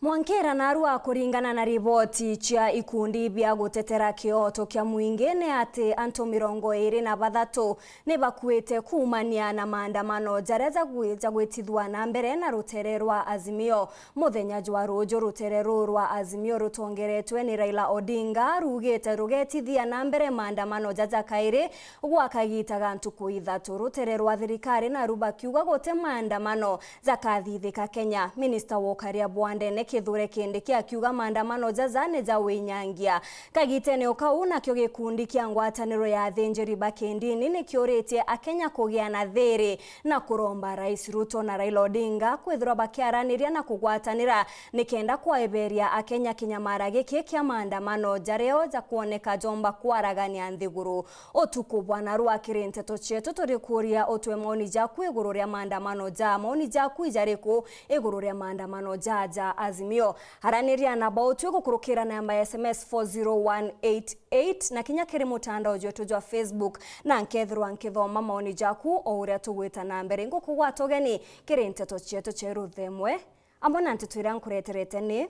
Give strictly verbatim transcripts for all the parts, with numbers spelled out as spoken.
Mwankera narua kuringana na riboti cia ikundi bia gutetera kioto kia mwingi ni ati antu mirongo iri na bathatu ni bakuite kuumania na maandamano jaria jagwi-, jagwitithua na mbere na rutere rwa Azimio. Muthenya jwa ruju rutere ruu rwa Azimio rutongeretwe ni Raila Odinga rugite rugetithia na mbere maandamano jaja kairi gwa kagita ga ntuku ithatu. Rutere rwa thirikari naru bakiuga guti maandamano jakathithika Kenya. Minista wa ukaria bwa ndene Kithure Kindiki akiuga maandamano jaja ni ja winyangia. Kagitene o kau, nakio gikundi kia ngwataniro ya athinjiri ba kindini ni kiuritie Akenya kugia na thiri na kuromba Rais Ruto na Raila Odinga kwithirwa bakiaraniria na kugwatanira nikenda kwaeberia Akenya kinyamara giki kia maandamano jario jakwoneka jomba kwaragania nthiguru. Utuku bwa narua kiri nteto cietu turikuuria utwe maoni jaku iguru ria maandamano ja, maoni jaku ijariku iguru ria maandamano ja, ja Azimio? Araniria na bautwi gukurukira namba ya S M S four zero one eight eight na kinya kiri mutandao jwetu jwa Facebook, na nkethirwa nkithoma maoni jaku o uria tugwita na mbere. Ngukugwata ugeni kiri nteto cietu cia ruthemwe, amwe na nteto iria nkureterete ni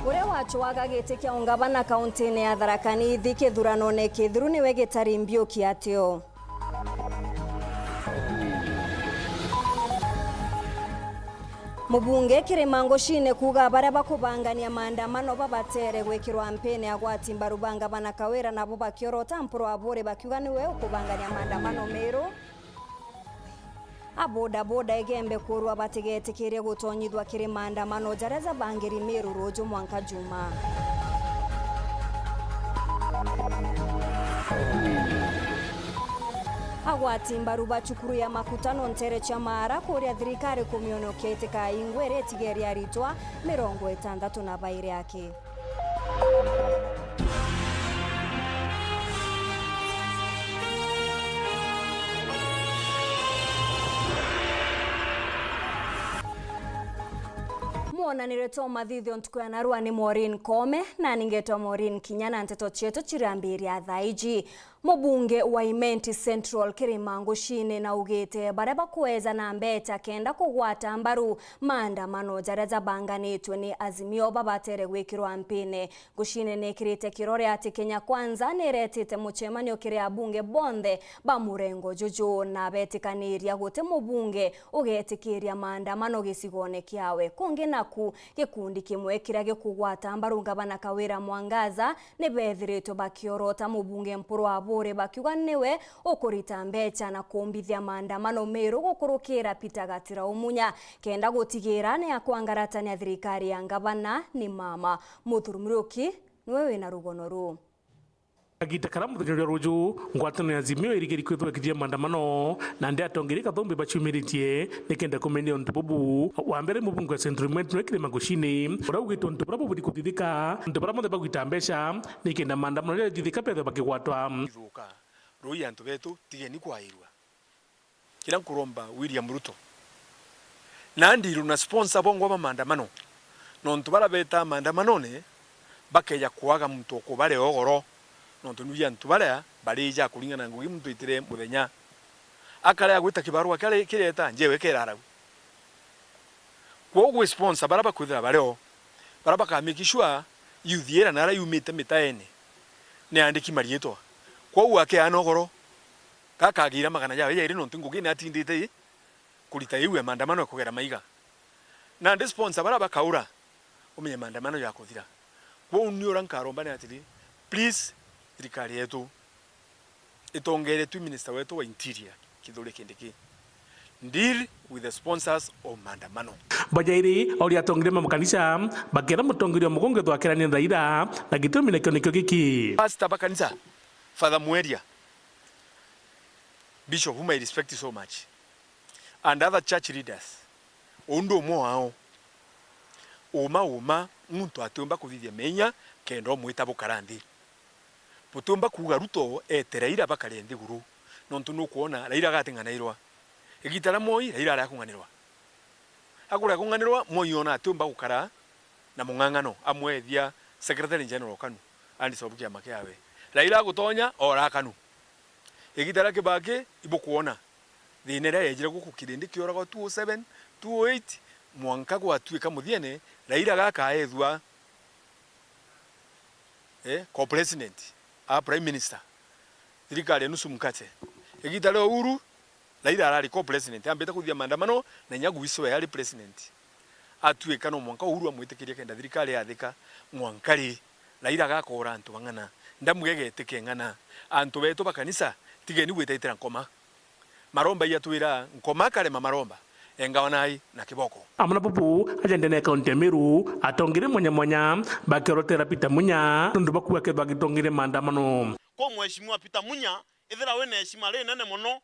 Uria wacwaga giti kia ungavana kauntine ya Tharaka Nithi kithuranone kithiru niwe Gitari Mbiuki Atio. Mubunge Kirima Ngucine kuuga baria bakubangania maandamano babatere gwikirwa mpine agwati mbaru ba ngavana Kawira nabo bakiorota Mpuru Aburi bakiuga niwe ukubangania maandamano meru. A bodaboda Igembe kuurwa batigetikirie gutonyithua kiri maandamano jaria jabangiri Meru ruju mwanka Juma. Agwati mbaru ba cukuru ya Makutano ntere cia Maara kuuria thirikari kumionokia itikaingwe iria itigeria aritwa mirongo itantatu na bairi aki. Mwonanire twa mathithio ntuku ya narua ni Maureen Koome, na ningetwa Maureen Kinya na nteto cietu cirambiria thaa iji. Mubunge wa Imenti Central Kirima Ngucine naugite baria bakwejana mbecha kenda kugwata mbaru maandamano jaria jabanganitwe ni Azimio babatere gwikirwa mpine. Ngucine nekirite kirore ati Kenya Kwanza niretite mucemanio kiri abunge bonthe ba murengo juju, na betikaniria guti mubunge ugetikiria maandamano gicigone kiawe. Kungi naku, gikundi kimwe kiria gikugwata mbaru ngavana Kawira Mwangaza ni bethiritwe bakiorota mubunge Mpuru Aburi bakiuga niwe ukurita mbecha na kumbithia maandamano meru gukurukira Peter Gatira Umunya kenda gutigira ni akwangaratania thirikari ya ngavana ni mama. Muthuri Muriuki niwe wina rugono ruu. Kagita kara muthenya jwa ruju, ngwataniro ya Azimio irigeri kwithwa ikithia maandamano, na ndi atongeria kathumbi baciumiritie nikenda kumenya untu bubu. Wa mbere, mubunge wa Central Imenti niwe Kirima Ngucine, uria ugite untu buria buburi kuthithika, antu baria bonthe bagwita mbecha nikenda maandamano jaria jathithika bethwe bakigwatwa. Ithuka. Rui antu betu, tigeni kwairua. Kiria nkuromba William Ruto, na ndiru na sponsor bongwa ba maandamano, nontu baria betaa maandamanone bakeja kwaga muntu ukubaria ugoro, nontu nui antu baria barija kuringana na ngugi muntu itire muthenya. Akarea gwita kibarua kiari kireta, njewe kerarau. Kwou gwi sponsor baria bakwithira bario, baria baka make sure youth ira naria yumite mitaene ni andiki mariitwa. Kwou akeana ugoro, gakagira magana jawe jairi nontu ngugi ni atindite i kurita iu ya maandamano ya kugera maiga. Nandi sponsor baria bakaura, umenye maandamano jakuthira. Kwou ni uria nkaromba ni atiri, please, thirikari yetu, itongeretwe minister wetu wa interior, Kithure Kindiki. Deal with the sponsors of maandamano. Bajairi, auria atongeria ma makanisa, bakera mutongeria mugonge thwakirania Raila, na gitumi nakio nikio giki. Pastor ba kanisa, Father Mweria, Bishop, whom I respect so much, and other church leaders, undu umwe wao, uma, uma, muntu atiumba kuthithia menya kenda umwita bukara nthi. Butiumba kuuga Ruto ete Raila bakare nthiguru, nontu nukwona Raila agating'anairwa. Igita ria Moi, Raila aria akung'anirwa. Akuria kung'anirwa, Moi ona atiumba gukara na mung'ang'ano, amwethia Secretary General KANU, Andy Sobu kiama kiawe. Raila agutonya, ora KANU. Igita ria Kibaki, ibukwona. Thina iria yejire guku kirindi kioragwa two oh seven, two oh eight, mwanka gwatuika muthiene, Raila gakaethua, eh, co president, a prime minister, thirikari ya nusu mkate. Igita ria Uhuru, Raila arari co president, ambite kuthithia maandamano, na inya Gwiso yari president. Atuika no mwanka Uhuru amwitikirie kenda thirikari yathika. Mwanka ri? Raila agakoora antu bang'ana? Ndamuge getike ng'ana? Antu betu ba kanisa, tigeni gwitaitira nkoma. Maromba iyatwira, nkoma karema maromba, engawa nai na kiboko. Amwe na bubu, aja ndene ya kaunti ya Meru, atongeria mwanya mwanya bakiorotera Peter Munya nontu bakuuga kethwa agitongeria maandamano. Kwa Mheshimiwa Peter Munya, ithira wina heshima rinene mono,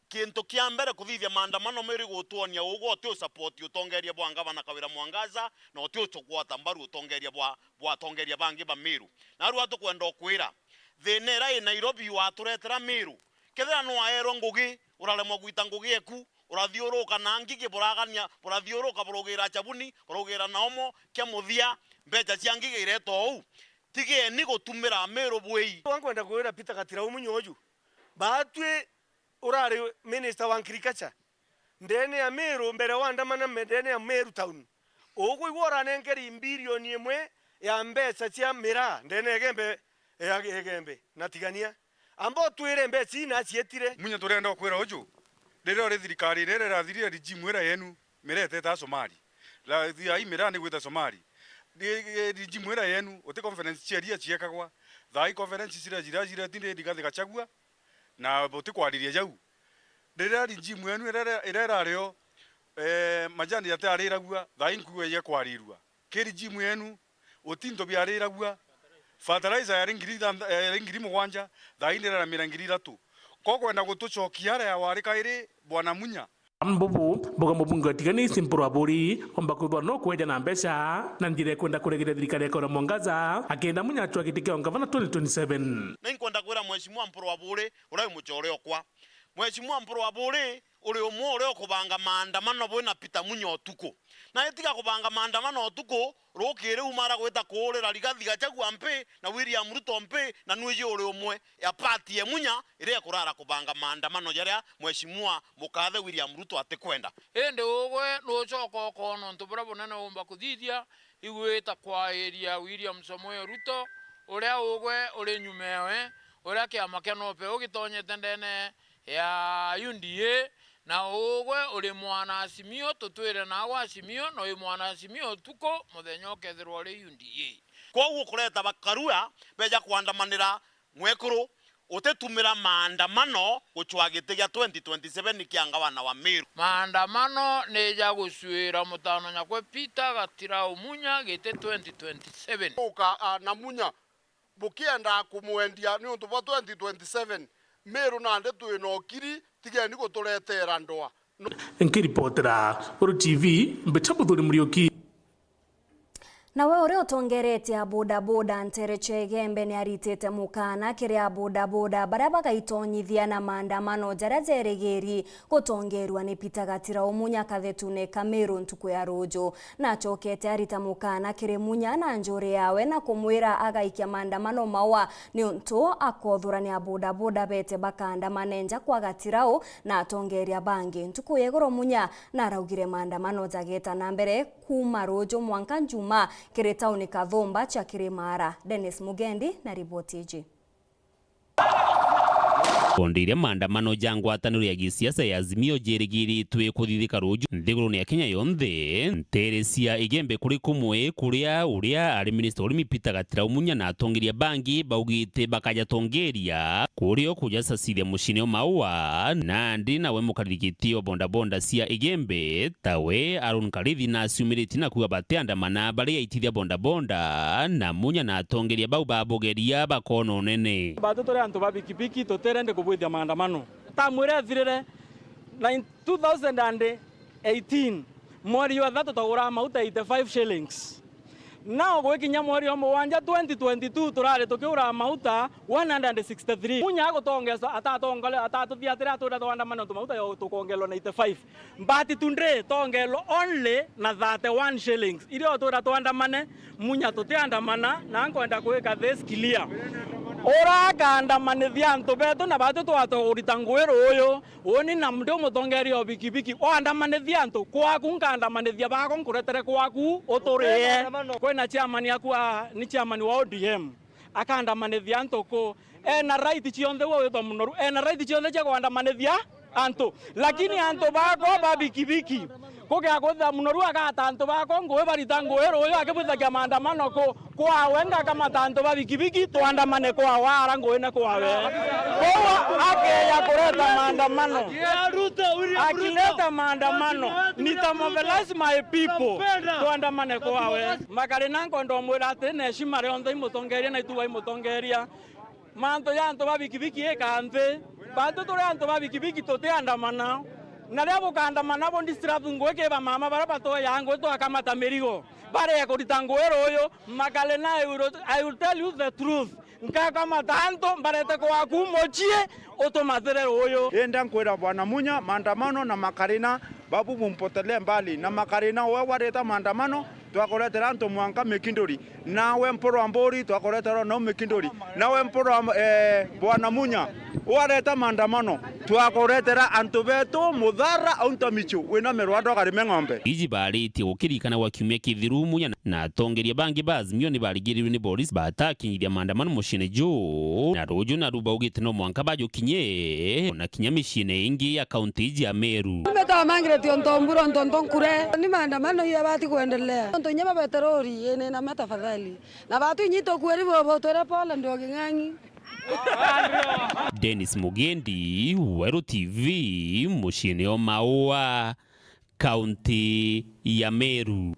kintu kia mbere kuthithia maandamano Meru gutwonia ugwe uti u support utongeria bwa ngavana Kawira Mwangaza, na uti ucugwata mbaru utongeria bwa, bwa atongeria bangi ba Meru. Narua tukwenda ukwira, thina ira i Nairobi waturetera Meru. Kethira nwaerwa ngugi, uraremwa gwita ngugi eku, urathiuruka na ngigi buragania, burathiuruka burugira chabuni, burugira na omo, kia muthia, mbecha cia ngigi iretwa uu. Tigeni gutumira Meru bwii. Nkwenda kwira Peter Gatirau Munya uju, baatwi urari minister wa agriculture ndene ya Meru mbere waandamana me-, ndene ya Meru town. Ukwigua uranenkeri mbilioni imwe ya mbecha cia miraa ndene ya Igembe, ya Igembe na Tigania. Amba utwire mbecha ii nacietire. Munya, turenda ukwira uju, riria uri thirikari iria irathirire regime ira yenu, miraa iteta Somali. La, thia ii miraa ni gwita Somali. Ri-, ri-, regime ira yenu, uti conference cia iria ciekagwa. Thaa ii conference ciria, ciria, ciria tindi Rigathi Gachagua, na buti kwariria jau. Riria regime yenu iria, iria irari o, eh, majani jatiariragua, thaa ii nkuuga jekwarirua. Ki regime yenu, uti into biariragua, fertilizer yari ngiri ithantha-, yari ngiri mugwanja, thaa ii ndiraramira ngiri ithatu. Ko kwenda gutucokia aria wari kairi, Bwana Munya? Bubu, buga mubunge wa Tigania East Mpuru Aburi, omba kwithwa no kweja na mbecha, na njira ya kwenda kuregeria thirikari ya Kawira Mwangaza, akenda Munya acwa giti kia ungavana twenty twenty-seven. Na inkwenda kwira Mheshimiwa Mpuru Aburi, uria wi mucore okwa. Mheshimiwa Mpuru Aburi, uri umwe uria ukubanga maandamano bwi na Peter Munya utuku. Na itiga kubanga maandamano utuku, rukiri umara gwita kuurira Rigathi Gachagua mpi na William Ruto mpi, na nwiji uri umwe ya party ya Munya iria ikurara kubanga maandamano jaria Mheshimiwa mukathe William Ruto atikwenda. Indi ugwe nucoka ukoona untu buria bunene uumba kuthithia, igwita kwairia William Samoei Ruto, uria ugwe uri nyuma yawe, uria kiama kia NOPEU gitonyete ndene ya U D A, na ugwe uri mwana Azimio, tutwire nawe Azimio, na wi mwana Azimio utuku, muthenya ukethirwa uri U D A. Kwoguo kureta bakarua beja kwandamanira mwekuru, utitumira maandamano gucwa giti gia twenty twenty-seven kia ngavana wa Meru. Maandamano ni ja gucuira mutano nyakwe Peter Gatirau Munya giti twenty twenty-seven. Uka, a, na Munya bukiendaa kumwendia niuntu bwa twenty twenty-seven. Meru nandi twina ukiri, tigeni gutureteera ndoa. Nkiripotera Uru T V, mbita Muthuri Muriuki. Nawe uria utongeretie a bodaboda ntere cia Igembe ni aritite mukana kiri a bodaboda baria bagaitonyithia na maandamano jaria jerigiri gutongerua ni Peter Gatirau Munya kathetune ka Meru ntuku ya ruju. Na acokete arita mukana kiri Munya na njuri yawe na kumwira agaikia maandamano maua, niuntu akothurania bodaboda bete bakaandamane nja kwa Gatirau na atongeria bangi. Ntuku ya iguru Munya na araugire maandamano jageta na mbere kuuma ruju mwanka Njumaa kiri tauni Kathumba cia Kirimara. Dennis Mugendi na riboti iji. Bondi iria maandamano ja ngwataniro ya gisiasa ya Azimio jirigiritwe kuthithika ruju nthigurune ya Kenya yonthe, ntere cia Igembe kuri kumwe, kuria uria ari minista wa urimi Peter Gatirau Munya na atongeria bangi baugite bakajatongeria kurio kujasacithia mucine o Maua. Nandi nawe mukariri giti wa bondabonda cia Igembe, tawe Aaron Karithi, na aciumiritie na kuuga batiandamana bari aitithia bondabonda, na Munya na atongeria bau babugeria bakona unene. Batu turi antu ba pikipiki, tutirende kubwithia maandamano. Tamu iria ithirire, na in two thousand and eighteen, mweri jwa thatu twaguraga mauta eighty-five shillings. Now gwikinya mweri jwa mugwanja twenty twenty-two, turari tukiura mauta one hundred sixty-three. Munya agutongesa, atatongole-, atatuthiatira, atwira twandamane untu mauta yo tukongelwa na eighty-five. But today tongelwa only na thirty-one shillings. Irio twira twandamane, Munya tutiandamana, na nkwenda kwika this clear. Ura akandamanithia antu betu na batu twatwa kurita ngugi ruuyu, uni na ndi umutongeria o bikibiki, oandamanithia antu kwaku, nkandamanithia bako nkuretere kwaku uturie. Kwina chairman aku a, ni chairman wa O D M, akandamanithia antu ku, ena right cionthe, we witwa munoru, ena right cionthe cia kwandamanithia antu, lakini antu bakwa ba bikibiki, kugia kwithira munoru agata antu bakwa ngugi, barita ngugi ruuyu akibwithagia maandamano ku, kwawe, ngakamata antu ba bikibiki twandamane kwawe, ara ngugi ni kwawe. Koguo akeya kureta maandamano, akireta maandamano, nitamobilize my people, twandamane kwawe. Makarina, nkwenda umwira ati na heshima rionthe imutongeria na ituga imutongeria, mantu ja antu ba bikibiki ika nthi. Bantu turi antu ba bikibiki tutiandamana. Na riria bukandamana bu disturb ngugi ki bamama baria batwea ngugi twakamata mirigo, barie kurita ngugi ruuyu, Makarina, I will, I will tell you the truth. Nkakamata antu mbarete kwaku mucii utumatire ruuyu. Enda nkwira Bwana Munya, maandamano na Makarina, babu bumpotelee mbali. Na Makarina, we wareta maandamano, twakuretera antu mwanka Mikinduri. Nawe Mpuru wa Mburi, twakuretera nau Mikinduri. Nawe Mpuru wa, eh, Bwana Munya, wareta maandamano, twakuretera antu betu Muthara, aunta Michu, wina mirwando akarime ng'ombe. Iji baaritie gukirikanagwa kiumia kithiru, Munya na atongeria bangi ba Azimio ni barigirirwe ni borisi batakinyithia maandamano muciine juu, na ruuju naru baugite no mwanka bajukinye ona kinya miciine ingi ya kaunti iji ya Meru. Tumetamangire tionto mbura, ntonto nkure. Ni maandamano iyo yabati kuendelea. Nontu inya babeterori, ene na matafadhali. Na batu inyi tukueri bobo, twere pole ndio king'ang'i. Dennis Mugendi, Weru T V, muciine o Maua, kaunti ya Meru.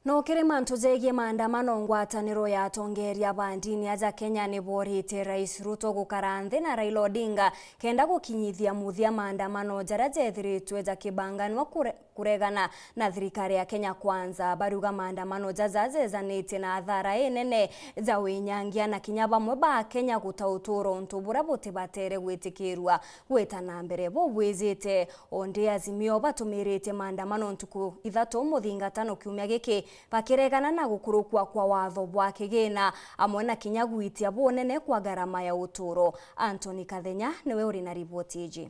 No kiri mantu jegie maandamano, ngwataniro ya atongeria ba ndini aja Kenya ni borite Rais Ruto gukara nthi na Raila Odinga kenda gukinyithia muthia maandamano jaria jethiritwe jakibanganwa kure-, kuregana na thirikari ya Kenya Kwanza. Bariuga maandamano jaja jejanitie na athara inene ja winyangia na kinya bamwe ba Kenya guta uturo untu buria butibatere gwitikirua gwita na mbere. Bubwijite, o ndi Azimio batumirite maandamano ntuku ithatu muthingatano kiumia giki, bakiregana na gukurukua kwa watho bwa kigina, amwe na kinya gwitia bunene kwa garama ya uturo. Anthony Kathenya niwe uri na riboti iji.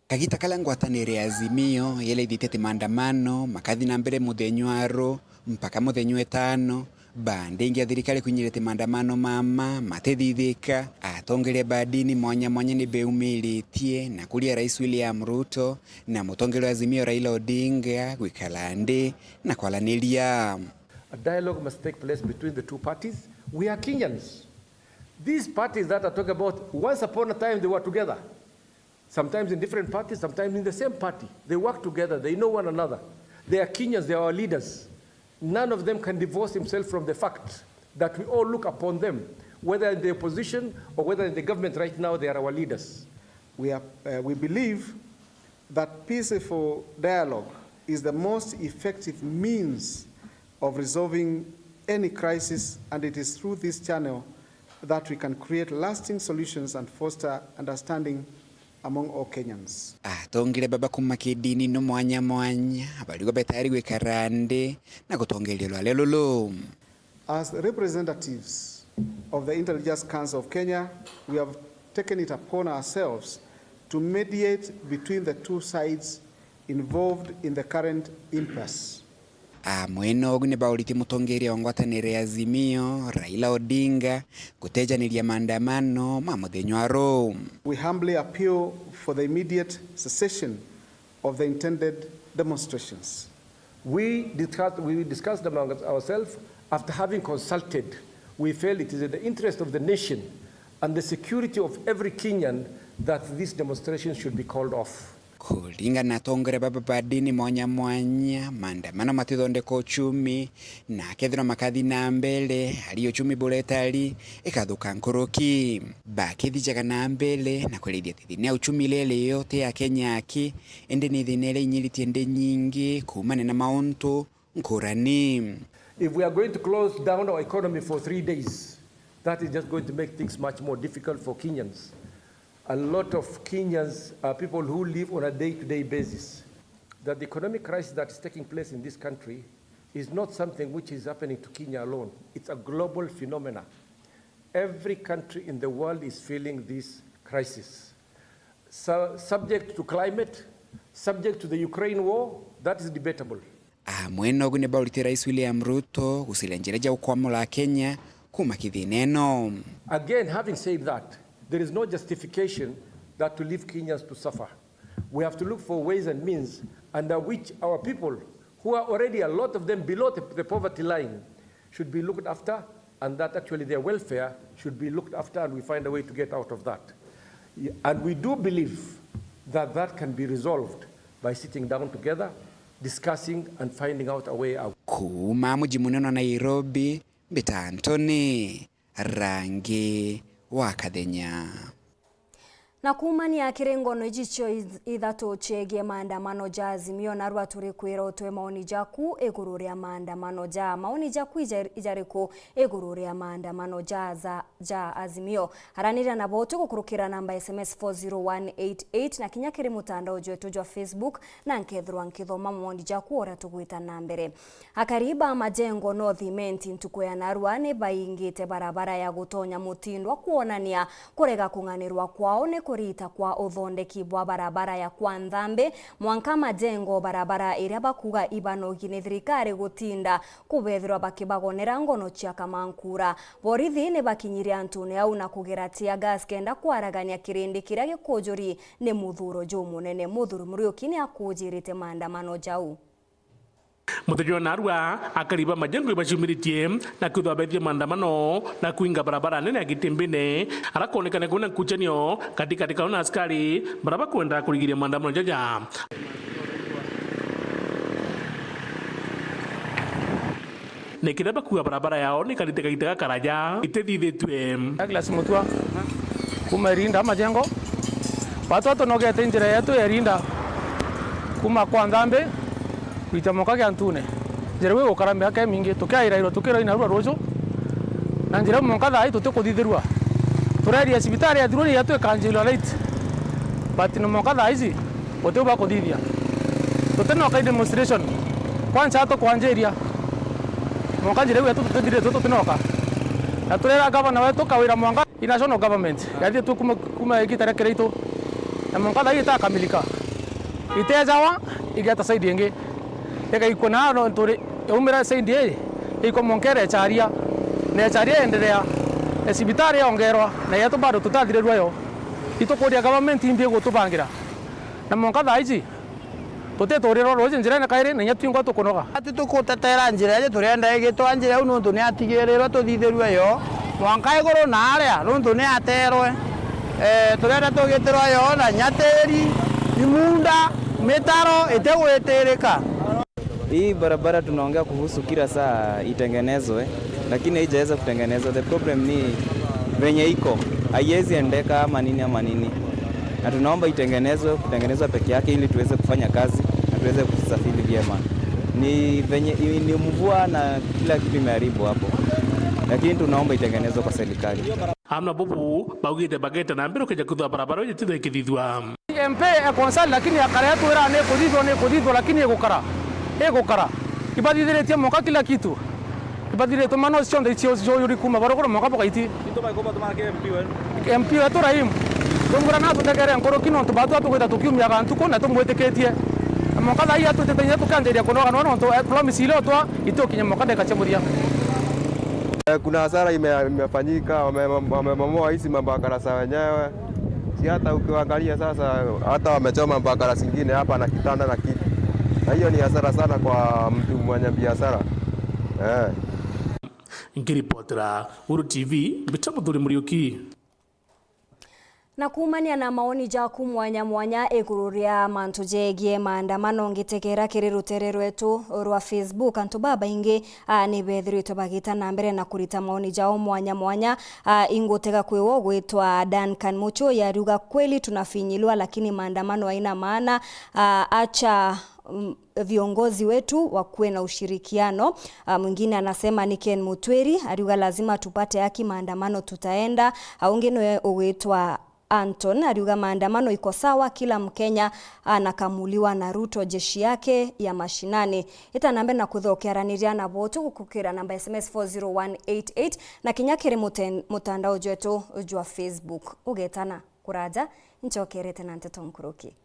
Kagita karia ngwataniro ya Azimio yelaithitie ati maandamano makathi na mbere muthenya wa ru mpaka muthenya wa itano, Baada ingi ya thirikari kwinyirite maandamano mama matithithika, atongeria ba dini mwanya mwanya ni beumiritie na kuria Rais William Ruto na mutongeria wa Azimio Raila Odinga gwikara nthi na kwaraniria. A dialogue must take place between the two parties. We are Kenyans. These parties that are talking about, once upon a time they were together. Sometimes in different parties, sometimes in the same party. They work together, they know one another. They are Kenyans, they are our leaders. None of them can divorce himself from the fact that we all look upon them, whether in the opposition or whether in the government right now, they are our leaders. We are, uh, we believe that peaceful dialogue is the most effective means of resolving any crisis, and it is through this channel that we can create lasting solutions and foster understanding among all Kenyans. Atongeria baba kuma kidini no mwanya mwanya bariuga betayari gwikara nthi na gutongeria rware ruru. As representatives of the Interreligious Council of Kenya, we have taken it upon ourselves to mediate between the two sides involved in the current impasse. Amwe nogu ni bauritie mutongeria wa ngwataniro ya Azimio, Raila Odinga, gutejaniria maandamano ma muthenya wa ru. We humbly appeal for the immediate cessation of the intended demonstrations. We discussed, we discussed amongst ourselves. After having consulted, we feel it is in the interest of the nation and the security of every Kenyan that this demonstration should be called off. Kuringana na atongoria baba ba dini mwanya mwanya, maandamano matithondeka uchumi, na kethirwa makathi na mbere, ari uchumi buretari, ikathuka nkuruki. Bakithijaga na mbere na kwerethia ati thina ya uchumi iria iri yo ti ya Kenya aki, indi ni thina iria inyiritie nthi nyingi kuumania na mauntu nkurani. If we are going to close down our economy for three days, that is just going to make things much more difficult for Kenyans. A lot of Kenyans are people who live on a day-to-day basis. That the economic crisis that is taking place in this country is not something which is happening to Kenya alone. It's a global phenomena. Every country in the world is feeling this crisis. Su-, subject to climate, subject to the Ukraine war, that is debatable. Amwe nogu ni baurite Rais William Ruto guciria njira ja gukwamura Kenya kuma kithina ino. Again, having said that, there is no justification that to leave Kenyans to suffer. We have to look for ways and means under which our people, who are already a lot of them below the, the poverty line, should be looked after, and that actually their welfare should be looked after, and we find a way to get out of that. And we do believe that that can be resolved by sitting down together, discussing and finding out a way out. Kuuma muji munene wa Nairobi, mbita Anthony Rangi wa Kathenya. Na kuumania kiri ngono iji cio ith-, ithatu ciegie maandamano ja Azimio, narua turi kwira utwe maoni jaku iguru ria maandamano ja. Maoni jaku ija-, ijariku iguru ria maandamano ja, ja, ja Azimio? Araniria nabo tugukurukira namba S M S four zero one eight eight na kinya kiri mutandao jwetu jwa Facebook, na nkethirwa nkithoma maoni jaku uria tugwita na mbere. Akari ba Majengo North Imenti ntuku ya narua ni baingite barabara ya gutonya Mutindwa kwonania kurega kung'anirwa kwao ni kurita kwa uthondeki bwa barabara ya kwa Nthambi mwanka Majengo, barabara iria bakuga ibanogi ni thirikari gutinda kubethirwa bakibagonera ngono cia kamankura. Borithi ni bakinyire antune au na kugera tear gas kenda kwaragania kirindi kiria gikujuri ni muthuro jumunene. Muthuri Muriuki ni akujirite maandamano jau. Muthenya wa narua, akari ba Majengo ibaciumiritie na kwithwa beethie maandamano na kwinga barabara nene ya Gitimbine, ara kwonekane kwina nkuchanio katikati kao na askari bara bakwenda kurigiria maandamano jaja. Ni kiria bakuga barabara yao ni karite kaita gakaraja itithithitue. Douglas Mutua, kuma Irinda Majengo. Batu atunogete njira yetu ya Irinda kuma kwa Nthambi gwita mwanka Giantune. Njira iu igukara miaka imingi, tukiairairwa tukirwa ina rua ruju, na njira iu mwanka thaa ii tutikuthithirua. Tureria cibitari ya Thiruni yetu ikanjirwa late, but ni mwanka thaa ici guti u bakuthithia. Tutinoka i demonstration, kwanza tukwanjiria mwanka njira iu yetu tutithiritwe tutinoka, na turera gavana wetu Kawira mwanka i national government yathiritwe kuma, kuma igita ria kiraitu, na mwanka thaa ii itakamilika. Itejawa igeta side ingi igaikua na no turi yaumira side ii igaikua mwanka irecharia, na echaria ienderea, na cibitari yongerwa, na yetu bado tutathirirwa yo. Itukuria government imbi igutubangira, na mwanka thaa iji tutiturirwa ruuji njirene kairi, na inya twingwa tukunoga. Ati tukutetera njira iji, turienda igitwa njira iu, nontu ni atigirirwe tuthithirue yo mwanka iguru na aria, nontu ni aterwe. Eh, turienda tugitirwa yo na inya tiri, imunda, mitaro itigwitirika. Hii barabara tunaongea kuhusu kila saa itengenezwe, lakini haijaweza kutengenezwa. The problem ni venye iko, haiwezi endeka ama nini ama nini. Na tunaomba itengenezwe, kutengenezwa peke yake ili tuweze kufanya kazi na tuweze kusafiri vyema. Ni venye, ni mvua na kila kitu imeharibu hapo. Lakini tunaomba itengenezwe kwa serikali. Amwe na bubu baugite bagete na mbere ukeja kwithwa barabara iji tithekithithua. M P e concern, lakini akara atwira ni kuthithwa, ni kuthithwa, lakini igukara, igukara. Ibathithiritie mwanka kila kitu. Ibathithiritie mano cionthe icio ciuri kuma baruguru mwanka bugaiti. M P wetu Rahim, ndungura na tutegere nkuruki nontu batu atugwita tukiumiaga ntuku na tumwitikitie. Na mwanka thaa ii atwitite inya tukianjiria kunoga nontu, eh, promise ile otwa itukinya mwanka ndeka cia muthia. Eh, kuna hasara ime-, imefanyika, wame-, wamebomoa hizi mabakarasa wenyewe. Si hata ukiangalia sasa, hata wamechoma bakara zingine hapa na kitanda na kiti. Na hiyo ni hasara sana kwa mtu mwenye biashara. Eh. Nkiripotera Uru T V, mbita Muthuri Muriuki. Na kuumania na maoni jaku mwanya mwanya iguru ria mantu jegie maandamano, ngitegera kiri rutere rwetu rwa Facebook, antu babaingi, a, ni bethiritwe bagita na mbere na kurita maoni jao mwanya mwanya. A, ingutega kwiwe ugwitwa Duncan Muchui ariuga, "Kweli tunafinyiliwa, lakini maandamano haina maana. A, acha, mm, viongozi wetu wakuwe na ushirikiano." A, mwingine anasema ni Ken Mutwiri, ariuga, "Lazima tupate haki, maandamano tutaenda." A, ungi niwe ugwitwa Anton ariuga maandamano iko sawa, kila Mkenya anakamuliwa na Ruto jeshi yake ya mashinani. Ita na mbere na kwithira ukiaraniria nabo tu gukukira namba S M S four zero one eight eight na kinya kiri muten-, mutandao jwetu jwa Facebook. Ugetana kuraja, nchokerete na nteto nkuruki.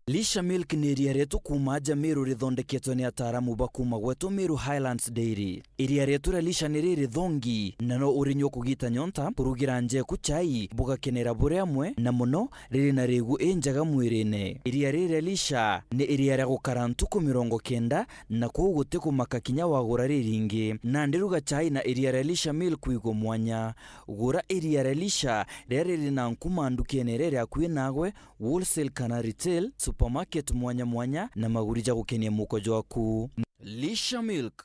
Lisha Milk ni iria rietu kuuma aja Meru rithondeketwe ni ataaramu ba kuuma gwetu Meru Highlands Dairy. Iria rietu ria Lisha ni riri thongi, na no urinyua kugita nyonta, kurugira njeku chai, bugakenera buri amwe, na mono riri na rigu injega mwirine. Iria riri ria Lisha ni iria ria gukara ntuku mirongo kenda, na kwou guti kumaka kinya wagura riringi. Nandi ruga chai na iria ria Lisha Milk kwigua mwanya. Gura iria ria Lisha riria riri na nkuma ndukene iria iri akui nagwe, wholesale kana retail, supermarket mwanya mwanya, na maguri ja gukenia muko jwaku. Lisha Milk,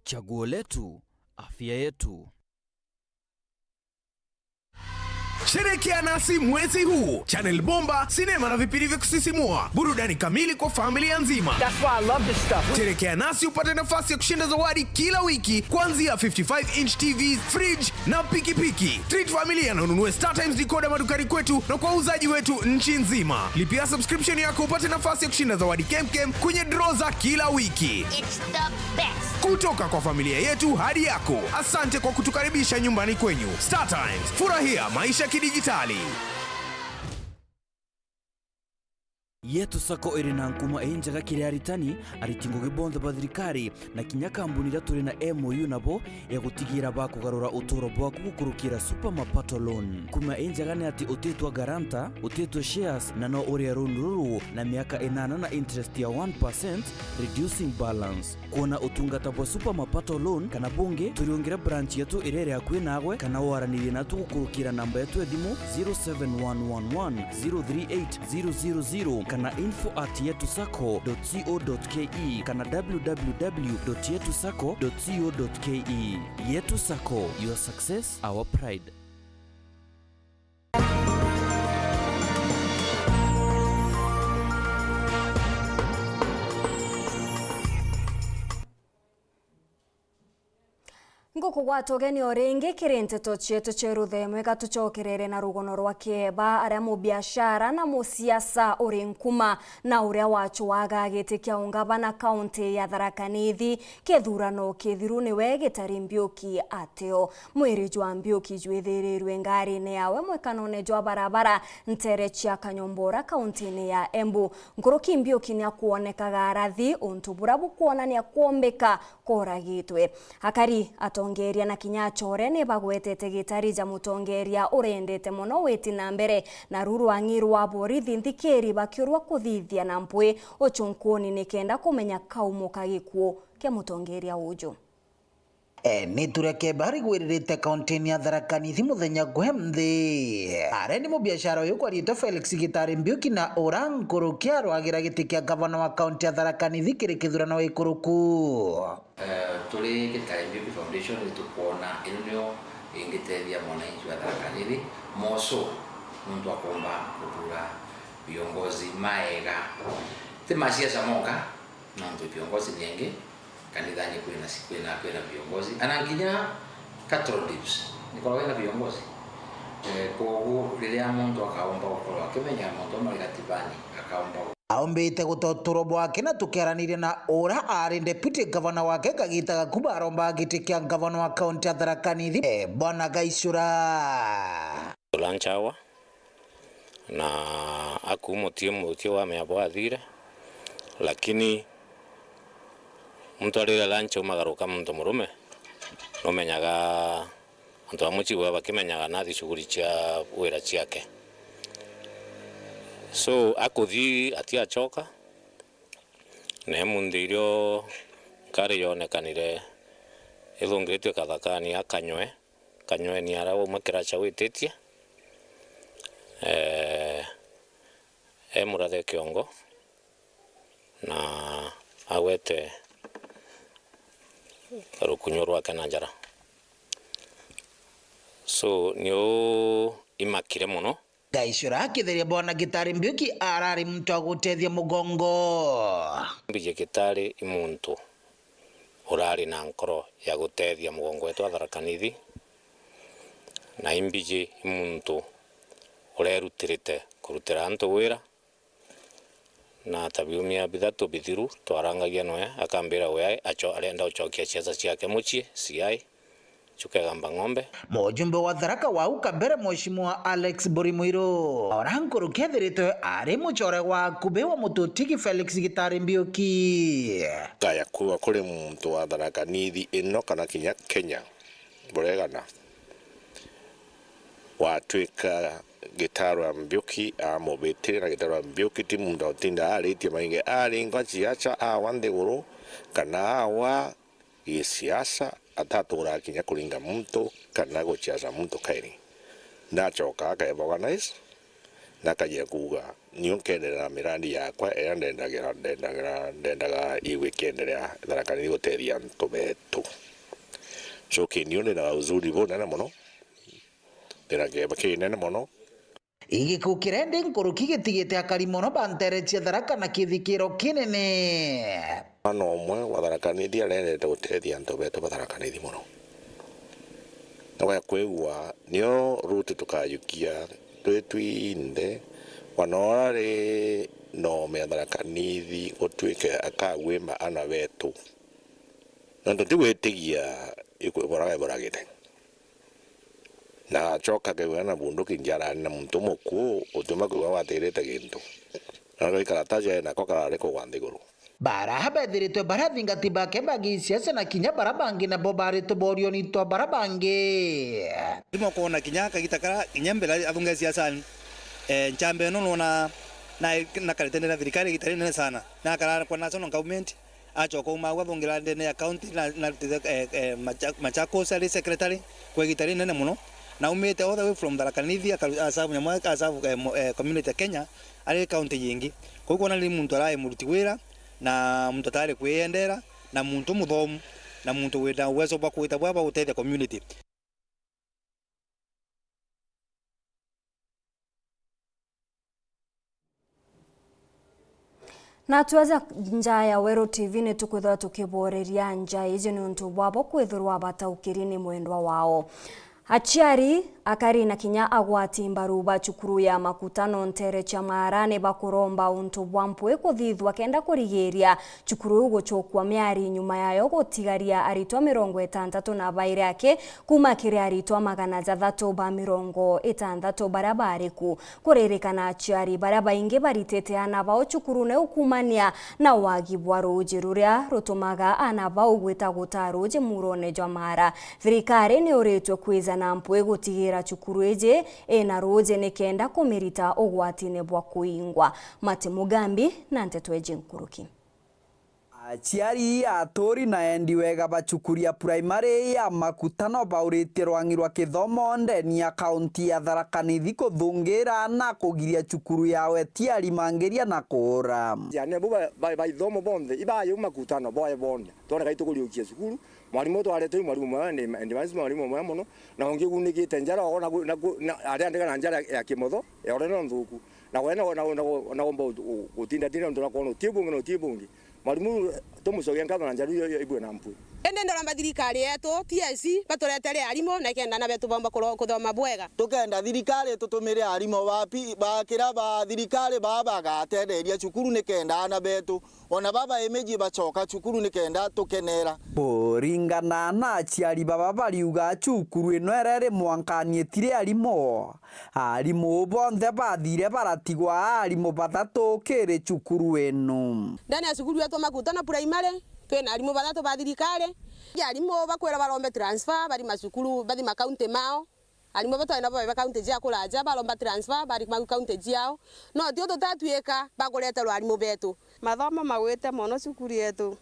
chaguo letu, afya yetu. Sherekea nasi mwezi huu. Channel bomba, sinema na vipindi vya kusisimua, burudani kamili kwa familia nzima. That's why I love this stuff. Sherekea nasi upate nafasi ya kushinda zawadi kila wiki, kuanzia fifty-five inch T V, fridge na pikipiki. Treat familia na ununue StarTimes decoder madukani kwetu na kwa wauzaji wetu nchi nzima. Lipia subscription yako upate nafasi ya kushinda zawadi kemkem kwenye draw za kila wiki. It's the best. Kutoka kwa familia yetu hadi yako, asante kwa kutukaribisha nyumbani kwenyu. StarTimes, furahia maisha kidijitali. Yetu Sacco iri na nkuma injega kiri aritani, ariti ngugi bonthe ba thirikari, na kinya kambuni iria turi na M O U nabo ya gutigira bakugarura uturo bwaku gukurukira Super Mapato Loan. Nkuma injega ni ati utitwa guarantor, utitwe shares, na no urie loan ruru na miaka inana na interest ya one percent, reducing balance. Kwona utungata bwa Super Mapato Loan kana bungi, turiungire branch yetu iria iri akui nagwe, kana waranirie natu gukurukira namba yetu ya thimu zero seven one one one zero three eight zero zero zero kana info at yetu sacco dot co dot ke kana w w w dot yetu sacco dot co dot ke. Yetu Sacco, your success, our pride. Ngukugwata ugeni o ringi kiri nteto cietu cia ruthemwe, gatucokerere na rugono rwa kieba aria mubiashara na musiasa uri nkuma na uria wacwaga giti kia ungavana kaunti ya Tharaka Nithi kithurano kithiru niwe Gitari Mbiuki ateo. Mwiri jwa Mbiuki jwithirirwe ngarine yawe mwekanone jwa barabara ntere cia Kanyombora, kauntine ya Embu. Nkuruki Mbiuki niakwonekaga arathi, untu bura bukwonania kwombika koragitwe. Akari, atongeria na kinya achore ni bagwetete Gitari ja mutongeria urendete mono witi na mbere, na ru rwang'i rwa borithi nthikiri bakiurwa kuthithia na mpwi uchunkuni nikenda kumenya kaumo ka gikuu kia mutongeria uju. E, ni tureke bari gwiririte kauntini ya Tharaka Nithi muthenya gwe nthi. Aria ni mubiashara uyu kwariitwa Felix Gitari Mbiuki na ura nkuruki arwagira giti kia gavana wa kaunti ya Tharaka Nithi kiri kithurano gikuruku. Eh, turi Gitari Mbiuki Foundation, ni tukwona ino niyo ingitethia mwananchi wa Tharaka Nithi moso, muntu akomba kuthura viongozi maega, ti masiasa monka, nontu viongozi ni engi kanithani, kwina, kwina, kwina viongozi, ana nginya cattle dips nikoragwa ina viongozi. Eh, koguo riria muntu akaomba gukorwa akimenya muntu amwe ari gatibani, akaomba Aumbite guta uturo bwake na tukiaraniria na ura ari deputy governor wake kagita gakuba aromba giti kia governor wa kaunti ya Tharaka Nithi, eh, Bwana Gaicura. Ula nchawa na aku mutie mutie wa miabo athire, lakini muntu arira lunch umagaruka muntu murume, numenyaga antu bamwe chigwa bakimenyaga nathi shughuli cia wira ciake. So, akuthi atiachoka, na emunthi irio nkari yonekanire ithungiritue kathakani akanywe, kanyweni ara wauma kiracha wititie, eh, emurathe kiongo, na agwete rukunyu rwake na njara. So, niu imakire mono. Gaicura akitheria Bwana Gitari Mbiuki arari muntu wa gutethia mugongo. Mbiji Gitari i muntu urari na nkoro ya gutethia mugongo wetu wa Tharaka Nithi, na imbiji i muntu urerutirite kurutira antu wira, na ta biumia bithatu bithiru twarangagia noe, akambira we ai acho-, arenda uchokia siasa ciake mucii, C I, Chuka Igamba Ng'ombe. Mujumbe wa Tharaka wa au kabere, Mheshimiwa Alex Mburi Mwiru, ora nkuruki ethiritwe ari muchore wa akubi wa mututigi Felix Gitari Mbiuki. Kaya kuuga kuri muntu wa Tharaka Nithi ino kana kinya Kenya buregana, watwika Gitari wa Mbiuki amubitire, na Gitari wa Mbiuki ti muntu utinda aritie maingi, aringwa ciaca awa nthiguru kana awa gisiasa, ataturaa kinya kuringa muntu kana guciaca muntu kairi. Ndachoka akaevoganize na akajia kuuga, "Niu nkenderea na mirandi yakwa iria ndendagira, ndendagira, ndendaga igwe ikienderea Tharaka Nithi gutethia antu betu." So, kindi u ndina uzuni bunene mono, ndina kieba kinene mono. Igikuo kiria ndi nkuruki gitigite akari mono ba nteere cia Tharaka na kithikiro kinene. Mwana umwe wa Tharaka Nithi arendete gutethia antu betu ba Tharaka Nithi mono. Na we kwigua, nio ruti tukajukia twi twinthe, wana uria ri nome ya Tharaka Nithi gutwike akagwima ana betu. Nontu ntigwitigia iku-, iburaga iburagite. Na acoka akigwira na bunduki njarani na muntu mukuu, utiuma kwigua watirite gintu. Na gaikarataci ae nako karari kugwa nthiguru. Bara bethiritwe bara athingati bake ba gisiasa na kinya bara bangi nabo bari tuborioni twa bara bangi. Rimo kwona kinya kagita kara kinya mbere athunge siasani. Eh, nchambe ino nona na, nakarite ndene ya thirikari igita rinene sana. Nakara kwa national government. Acoka auma au athungira ndene ya county na, na, eh, eh, Macha-, Machakos ari secretary kwa igita rinene mono, na aumite all the way from Tharaka Nithi akaru-, asavu nyamwe, asavu, eh, mo-, eh, community ya Kenya ari county yingi. Kwou kwona ni muntu arai muruti wira, na muntu atari kwiyendera, na muntu muthomu, na muntu wina uwezo bwa kwita bwa, bwa gutethia community. Na tweja nja ya Weru T V, ni tukwithirwa tukiboreria nja iji niuntu bwabo kwithirwa bataukiri ni mwendwa wao. Aciari, akari na kinya agwati mbaru ba cukuru ya Makutano nteere cia Maara ni bakuromba untu bwa mpwi kuthithwa kenda kurigiiria cukuru iu gucukua miari nyuma yayo gutigaria aritwa mirongo itantatu na bairi aki kuuma kiri aritwa magana jathatu ba mirongo itantatu baria bari ku. Kuririkana aciari baria baingi baritite aana bao cukuru neu kuumania na wagi bwa ruuji ruria rutumaga aana bau gwita gutaa ruuji muurone jwa Maara. Thirikari ni uritwe kwija na mpwi gutigira cukuru iji ina ruuji nikenda kumirita ugwatine bwa kuingwa. Mati Mugambi na nteto iji nkuruki. Aciari, aturi na endi wega ba cukuru ya primary ya Makutano bauritie rwang'i rwa kithomo ndeni ya kaunti ya Tharaka Nithi kuthungira na kugiria cukuru yao itiarimangiria na kuura. Ciana bu ba, ba, ba ithomo bonthe, ibaye u Makutano, boye boone. Twoneka itukuriukia cukuru, mwarimu twarete u mwarimu mwega, ni, ni mwarimu mwega mono, na ungi unikite njara, ona ku, na ku, na, ariandika na njara ya kimotho, ya urene nthuku. Na we na, na, na, na gomba u, u, gutindatinda nontu na kwona uti bungi na uti bungi. Mwarimu, tumucokia nkatho na njaru iyo, iyo ibue na mpwi. Indi ndoromba thirikari yetu, T S C, baturetere arimu na kenda ana betu baumba kuro-, kuthoma bwega. Tukenda thirikari itutumire arimu ba pi-, ba kira ba thirikari baa bagatenderia cukuru ni kenda ana betu, ona baba emeji bacoka cukuru ni kenda tukenera. Kuringana na aciari baba bariuga cukuru ino ireri mwankani itiri arimu. Arimu bonthe bathire baratigwa arimu bathatu kiri cukuru inu. Ndani ya cukuru yetu Makutano Primary, twina arimu bathatu ba thirikari. Arimu bakwira barombe transfer, bari macukuru, bathi makaunti mao. Arimu batwari nabo ba kaunti cia kuraja, baromba transfer, bari ma kaunti ciao. No tio tutatwika bakureterwa arimu betu. Mathomo magwite mono cukuru yetu.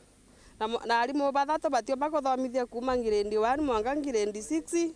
Na mo-, na arimu bathatu batio bakuthomithia kuuma ngiredi one mwanka ngiredi six.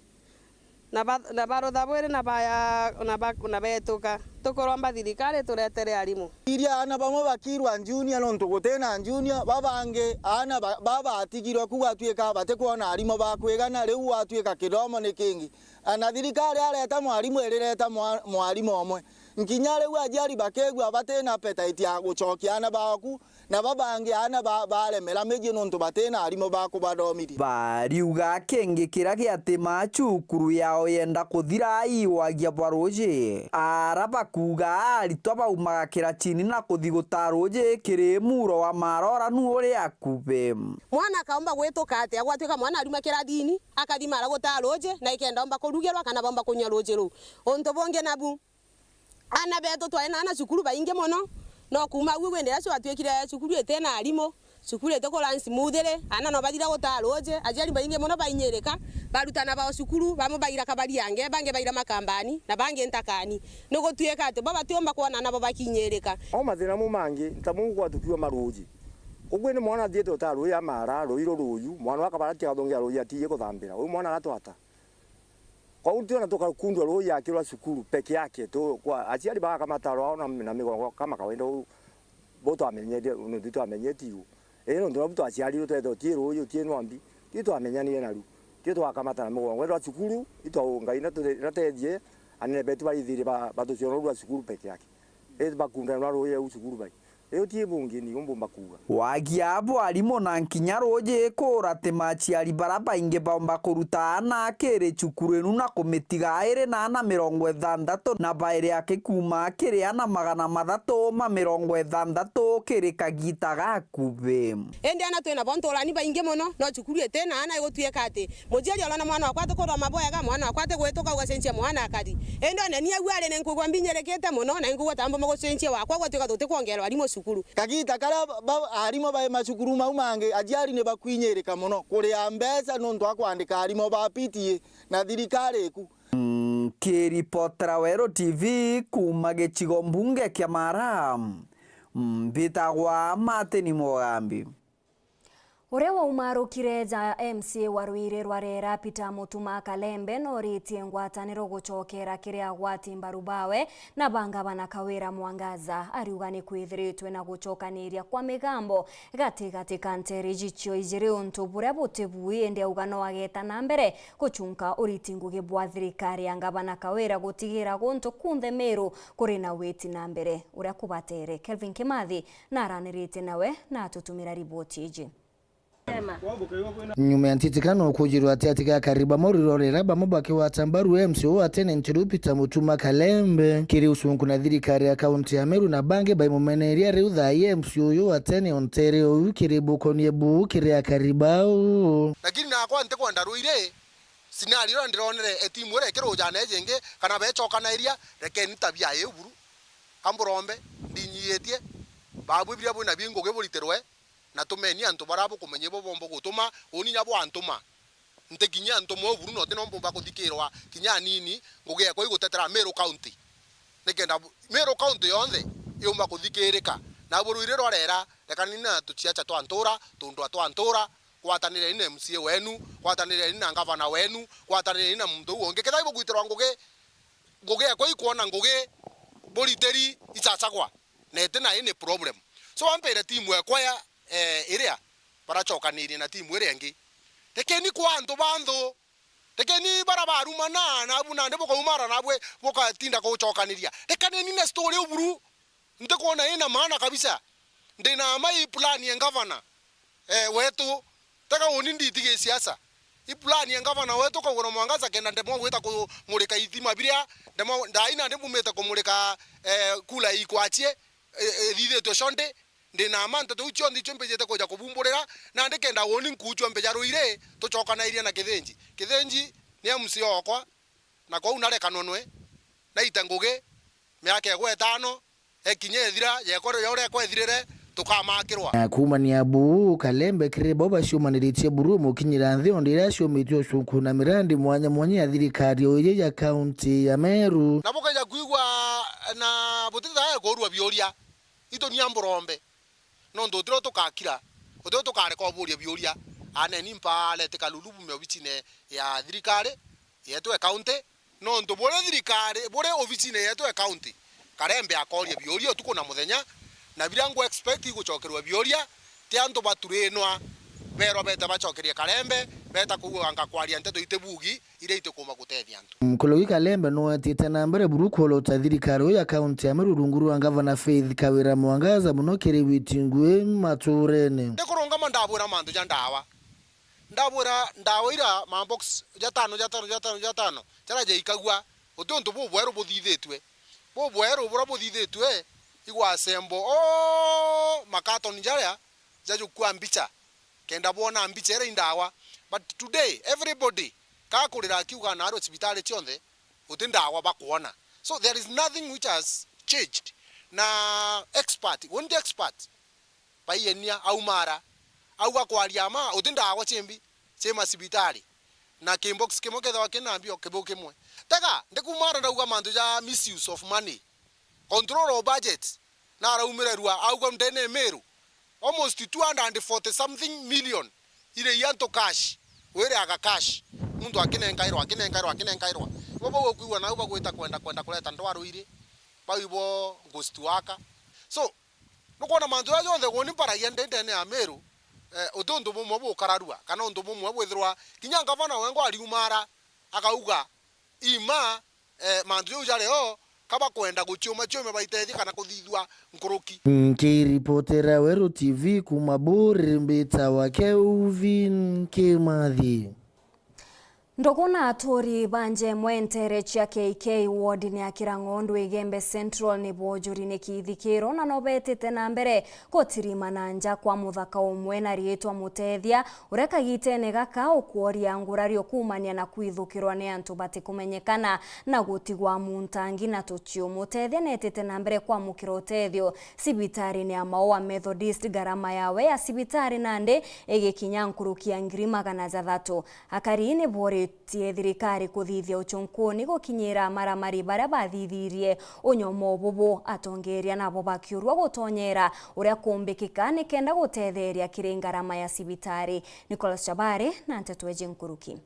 Na ba-, na barutha bwiri na baya, na ba-, na betuka. Tukuromba thirikari ituretere arimu. Iria aana bamwe bakirwa junior nontu gutina junior, babangi aana ba-, babatigirwe ku gwatwika batikwona arimu ba kwigana, riu gwatwika kithomo ni kingi. Ana thirikari areta mwarimu, irireta mwa-, mwarimu umwe. Nkinya riu aciari bakeegua batina appetite ya gucokia aana baaku, na babangi aana ba-, baremera miji nontu batina arimu ba kubathomiria. Bariuga kingi kiria giatimaa cukuru yao yenda kuthira iwagia bwa ruuji. Ara bakuuga aritwa baumaga kiracini na kuthi gutaa ruuji kiri muuro wa Marora nu uri akubi. Mwana akaumba gwituka atia gwatuika mwana aruma kirathini, akathi mara gutaa ruuji, na ikenda omba kurugirwa kana bomba kunyua ruuji ruu? Untu bungi nabu, aana beetu twari na aana cukuru baingi mono, no kuuma au gwindi riria ciatwikire cukuru itina arimu, cukuru itiku run smoothly, aana no bathira gutaa ruuji, aciari baingi mono bainyirika, barutana bao cukuru, bamwe baira kabariange, bangi baira makambani, na bangi ntakani. Ni gutwika ati bo batiumba kwona nabo bakinyirika. O mathina mau mangi, ta mau gwatukiwa maruuji. Uguo ni mwana athiite utaa ruuji amara, ruuji ruruuju, mwana akabara tia gathungia ruuji atiiji kuthambira. Uyu mwana agatwata. Kwou tiona tukakundwa ruuji akirwa cukuru peke yake, tu-, kwa aciari bagakamata rwao na, na migongo kama kawaida u-, bo twamenyete, nontu twamenyete iu. Ii nontu nabu twaciarirwe twethirwa utii ruuji, utii nombi, ti twamenyanire naru. Ti twakamata na migongo. Ethirwa cukuru, itwa Ngai natu-, natethie, anene betu baithire ba-, batucionorua cukuru peke yake. Ii bakundana na ruuji au cukuru bai. Riu ti bungi ni umbumba kuuga. Wagia abo arimu na nkinya ruuji kuuratima aciari bara baingi baumba kuruta aana kiri cukuru inu na kumitiga iri na aana mirongo ithanthatu na bairi aki kuuma kiri aana magana mathatu ma mirongo ithanthatu kiri kagiita gakubi. Indi aana twina bo nturani baingi mono, no cukuru itina aana igutwika ati muciari orona mwana wakwa atikuthoma bwega, mwana wakwa atigwituka ugacenjia mwana akathi. Indi ona ni au ari ni nkwigua mbinyirikite mono, na inkwigua ta mbumba gucenjia wakwa gwatuika tutikwongerwa arimu cukuru. Kagiita karia ba-, ba-, arimu bai macukuru mau mangi, aciari ni bakwinyirika mono kuria mbeca nontu wa kwandika arimu ba P T A na thirikari iku. Nkiripotera Weru T V kuuma gicigo mbunge kia Mara, mbitagwa Martin Mugambi. Uria waumarukire ja M C A wa Ruiri rwa Rera, Peter Mutuma Kalembe, noritie ngwataniro gucokera kiri agwati mbaru bawe na ba ngavana Kawira Mwangaza. Ariuga ni kwithiritwe na gucokaniria kwa migambo gatigati ka nteere icio ijiri untu buria buti bui, indi auga no ageta na mbere gucunka uriti ngugi bwa thirikari ya ngavana Kawira gutigira guntu kunthe Meru kuri na witi na mbere uria kubatere. Kelvin Kimathi na aranirite nawe na atutumira riboti iji. Nyuma ya ntitikano kujirwa ati ati ga Kariba Muriro Rera bamwe bakigwata mbaru M C A wa tene ntiru Peter Mutuma Kalembe kiri ucunku na thirikari ya kaunti ya Meru na bangi baimumeneria riu thaa ii M C A uyu wa tene ontere uu kiri bukonie buu kiri a Kariba uu. Lakini nakwa ntikwenda Ruiri scenario iria ndironere e timu iria ikirujana iji ingi kana becokanairia, rekeni tabia ii buru. Kamburombe, ndinyiitie, babu biria bwina bi ngugi buritirwe, na tumeni antu baria bukumenya ibo bomba gutuma, uni nya bwantuma. Ntikinyia antu mwe buru, no ti no mbumba kuthikirwa kinya anini, ngugi ekwa igutetera Meru County. Nikenda bu-, Meru County yonthe yumba kuthikirika. Na buruire rwa Rera, rekanini na tuciaca twa ntura, tundwa twa ntura, gwatanireni na M C A wenu, gwatanireni na ngavana wenu, gwatanireni na muntu uu ungi. Kethira ibugwitirwa ngugi, ngugi ekwa ikwona ngugi, buritiri icacagwa. Na iti na any problem. So ampire timu ekwa ya, eh, iria baracokanirie na timu iria ingi. Rekeni kwa antu ba nthu. Rekeni bara barumana nabu nandi bukaumara nabwe bukatinda gucokaniria. Rekaneni na story uburu. Ntikwona ina maana kabisa. Ndina ama i plan ya ngavana, eh, wetu. Tega uni nditigi siasa. I plan ya ngavana wetu Kawira Mwangaza kenda ndemwa gwita kumurika ithima biria, ndemwa, ndai nandi mbumite kumurika, eh, kula ikwachie, eh, eh, ithithitwe shonde. Ndina ama nteto iu cionthe icio mbijite kuja kubumburira, nandi kenda uni nkuchwa mbeja Ruiri, tucokanairie na Kithinji. Kithinji ni M C A okwa, na kwou narekanwa nwe, naite ngugi, miaka egwe itano, ekinya ethira, yekore, yore kwethirire, tukamakirwa. Na kuumania buu, Kalembe kiri bo baciumaniritie buru mukinyira nthi onde iria ciumitie ucunku na mirandi mwanya mwanya ya thirikari o iji ya kaunti ya Meru. Na bukaja kwigua na butitae kurua biuria, itunia mburombe. Nontu utiro tukakira, utiro tukareka uburia biuria, aneni mparete kalulu bume obicine ya thirikari yetu e county, nontu buri thirikari, buri obicine yetu e county, Kalembe akoria biuria utuku na muthenya, na biria ngu expect igucokerwa biuria, ti antu baturinwa berwa bete bacokerie Kalembe, beeta kuu anga kwaria nteto itibugi iria itikuma gutethia antu. Nkuruki Kalembe nuetite na mbere buru kwolota thirikari ya kaunti ya Meru rungu rwa Ngavana Faith Kawira Mwangaza mono kiri witi ngui maturene. Ndikurungama ndabwira mantu ja ndawa. Ndabwira ndawa ira mabox jatano, jatano, jatano, jatano, jaria jaikagua, guti untu bubweru buthithitue. Bubweru buria buthithitue, igwasembo o makatoni jaria jajukua mbicha, kenda bwona mbicha iria i ndawa. But today, everybody kakurira akiuga naarua cibitari cionthe, guti ndawa bakwona. So there is nothing which has changed. Na expert, uni ti expert, Paienia aumara, auga kwaria ma, uti ndawa cimbi ci macibitari, na kibox kimwe kethagwa kina mbio kibu kimwe. Tega, ndikumara ndauga mantu ja misuse of money, control of budget, na araumire rua, auga ndene Meru, almost two hundred and forty something million iri i antu cash, wiriaga cash, muntu akinenkairwa, akinenkairwa, akinenkairwa. Ibo bau ukwigua nau bagwita kwenda, kwenda kureta ndwaro iri, bau ibo ghost worker. So, nukwona mantu jaja jonthe guni mbaragia ndi ndene ya Meru, eh, uti untu bumwe bukararua, kana untu bumwe bwithirwa kinya ngavana wengwa ariumara, akauga, ima, eh, mantu jau jari o, ka bakwenda guciuma ciume baitethie kana kuthithua nkuruki. Nkiripotera Weru T V kuma Buri, mbitawa Kelvin Kimathi. Ndugu na aturi ba nja imwe nteere cia K K wodini ya Kirang'ondu Igembe Central ni boojuri ni kithikiro na no beetite na mbere gutirima na nja kwa muthaka umwe na riitwa Mutethia, uria kagitene gaka ukworia ngurari ukuumania na kwithukirwa ni antu batikumenyekana na gutigwa muntangi na tuciu. Mutethia neetite na mbere kwamukira utethio cibitarini ya Maua Methodist, ngarama yawe ya cibitari nandi igikinya nkuruki ya ngiri magana jathatu. Akari ni boritie thirikari kuthithia ucunkuni gukinyira amaramari baria bathithirie unyomo bubu, atongeria nabo bakiurua gutonyera uria kumbikika nikenda gutetheria kiri ngarama ya cibitari. Nicholas Chabari na nteto iji nkuruki.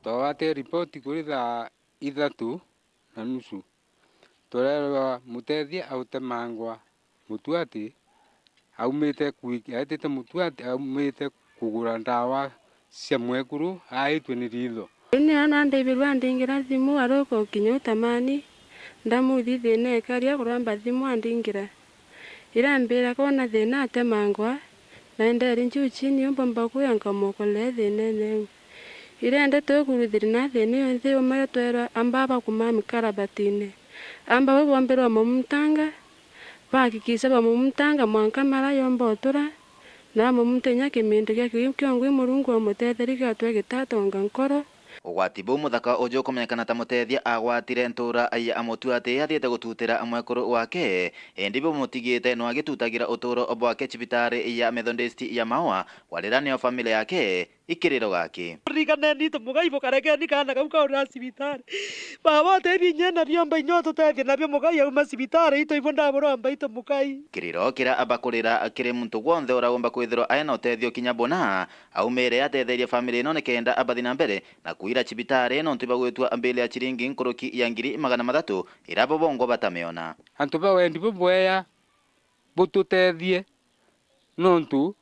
Twagwatire ripoti kuri thaa ithatu na nusu, tureerwa Mutethia autemangwa Mutuati aumite kwi-, aetite Mutuati aumite kugura ndawa cia mwekuru aitwe ni riitho. Riu nio nandibirwe andingira thimu aruka ukinya utamani, ndamuthi thina ekari akuromba thimu andingira. Irambira koona thina atemangwa, na endeeri njuu chini umbomba kuya nkamokolea thinene iu. Irende twikuruthiri na thina iyo nthi umayo twerwa amba bakumami karabatine. Amba bau bombirwa mamumutanga, bahakikisha bamumutanga mwanka mara yomba utura, na bamumute inya kimindu gia kiu kiongwi Murungu amutetherie gigatwe gitatonga nkoro. Ugwati buu muthaka uju ukumenyekana ta Mutethia agwatire ntuura ya Mutuati athiite gututira mwekuru wake, indi bumutigite no agitutagirwa uturo bwake cibitari ya Methodist ya Maua, kwarira nio family yake ikiriro gaki. Riganeni itu mugai bukaregeni kaana kau kaurira cibitari. Baba utethie inya nabio amba inya ututethie nabio mugai auma cibitari itu ibo ndaburomba itu mugai. Kiriro kiria abakurira kiri muntu gwonthe uraumba kwithirwa aina utethio kinya buna, aumire atetherie family ino nikenda abathi na mbere na kwira cibitari nontu ibagwitwa mbili ya ciringi nkuruki ya ngiri magana mathatu iria bo bongwa batamiona. Antu ba wendi bubwea bututethie, nontu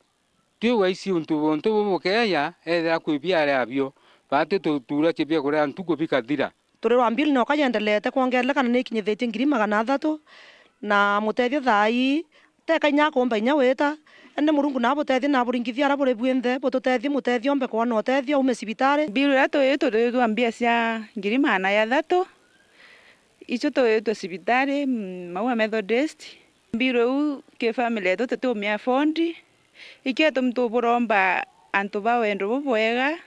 ti ugaici untu buntu bubukeeja ethira kwi biari abio, baati tutuura cia biakuria ntuku bikathira. Turirwa mbili noka yendelete kwongerereka na nikinyithitie ngiri magana athatu, na mutethio thaa ii teka inya akumba inya wita, indi Murungu nabutethie na aburingithie aria buri bwinthe, bututethie mutethio ombe kwona utethio aume cibitari. Mbiru iria tuitwe tuitwa mbia cia ngiri magana jathatu, icio tuitwe cibitari, mm, Maua Methodist. Mbiru iu ki family yetu tutiumia afford, ikio gitumi tuburomba antu ba wendo bubwega,